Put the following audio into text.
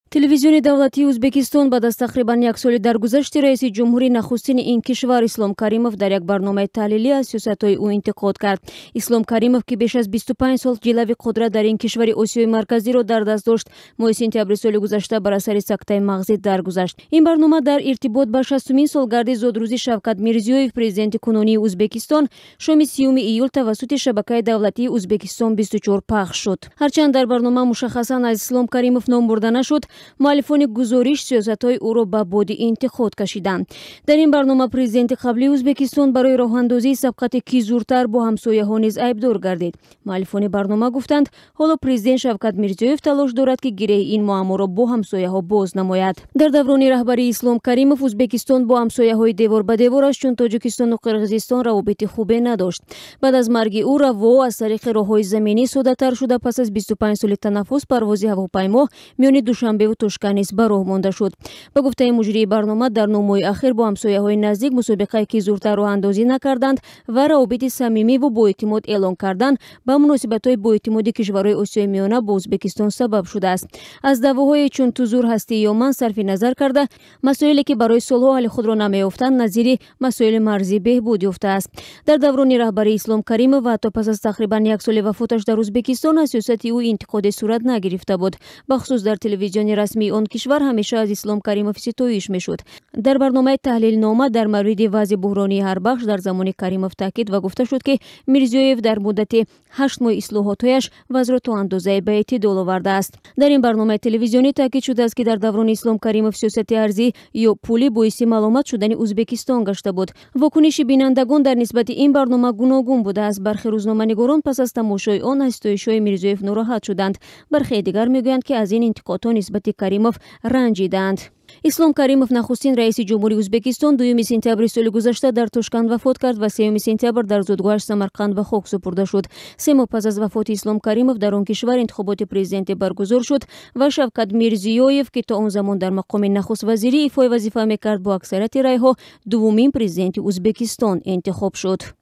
Телевизиони давлатии Ӯзбекистон баъд аз тақрибан як соли даргузашти раиси ҷумҳури нахустини ин кишвар Ислом Каримов дар як барномаи таҳлилӣ аз сиёсатҳои ӯ интиқод кард. Ислом Каримов, ки беш аз 25 сол ҷилави қудрат дар ин кишвари Осиёи Марказиро дар даст дошт, моҳи сентябри соли гузашта бар асари сактаи мағзӣ даргузашт. Ин барнома дар иртибот ба 60-умин солгарди зодрӯзи Шавкат Мирзиёев, президенти кунунии Ӯзбекистон, шоми 30 июл тавассути шабакаи давлатии Ӯзбекистон 24 пахш шуд. Ҳарчанд дар барнома мушаххасан аз Ислом Каримов ном бурда нашуд, муаллифони гузориш сиёсатҳои ӯро ба боди интиқод кашиданд. Дар ин барнома президенти қаблии Ӯзбекистон барои роҳандозии сабқати ки зуртар бо ҳамсояҳо низ айбдор гардид. Муаллифони барнома гуфтанд, ҳоло президент Шавкат Мирзиёев талош дорад, ки гиреҳи ин муамморо бо ҳамсояҳо боз намояд. Дар даврони раҳбарии Ислом Каримов Ӯзбекистон бо ҳамсояҳои девор ба девораш, чун Тоҷикистону Қирғизистон, равобити хубе надошт. Баъд аз марги ӯ раво аз тариқи роҳҳои заминӣ соддатар шуда, пас аз 25 соли танаффус парвози ҳавопаймо миёни Душанбеву Тошканд низ ба роҳ монда шуд. Ба гуфтаи муҷрии барнома, дар 9 моҳи ахир бо ҳамсояҳои наздик мусобиқаи ки зуртар роҳандозӣ накарданд ва равобити самимиву боэътимод эълон кардан ба муносибатҳои боэътимоди кишварҳои Осиёи Миёна бо Ӯзбекистон сабаб шудааст. Аз даъвоҳое чун ту зур ҳастӣ ё ман сарфи назар карда, масоиле, ки барои солҳо ҳалли худро намеёфтанд, назири масоили марзӣ, беҳбуд ёфтааст. Дар даврони раҳбарии Ислом Каримов ва ҳатто пас аз тақрибан як соли вафоташ дар Ӯзбекистон аз сиёсати ӯ интиқоде сурат нагирифта буд. Бахусус дар телевизиони расмии он кишвар ҳамеша аз Ислом Каримов ситоиш мешуд. Дар барномаи таҳлилнома дар мавриди вазъи буҳронии ҳар бахш дар замони Каримов таъкид ва гуфта шуд, ки Мирзиёев дар муддати 8 моҳ ислоҳотҳояш вазъро то андозае ба эътидол овардааст. Дар ин барномаи телевизионӣ таъкид шудааст, ки дар даврони Ислом Каримов сиёсати арзӣ ё пулӣ боиси маломат шудани Ӯзбекистон гашта буд. Вокуниши бинандагон дар нисбати ин барнома гуногун будааст. Бархе рӯзноманигорон пас аз тамошои он аз ситоишҳои Мирзиёев нороҳат шуданд. Бархе дигар мегӯянд, ки аз ин интиқодҳо нисбати Каримов ранҷидаанд. Ислом Каримов, нахустин раиси ҷумҳури Ӯзбекистон, 2 сентябри соли гузашта дар Тошканд вафот кард ва 3 сентябр дар зодгоҳаш Самарқанд ба хок супурда шуд. 3 моҳ пас аз вафоти Ислом Каримов дар он кишвар интихоботи президентӣ баргузор шуд ва Шавкат Мирзиёев, ки то он замон дар мақоми нахуствазирӣ ифои вазифа мекард, бо аксарияти райҳо дуввумин президенти Ӯзбекистон интихоб шуд.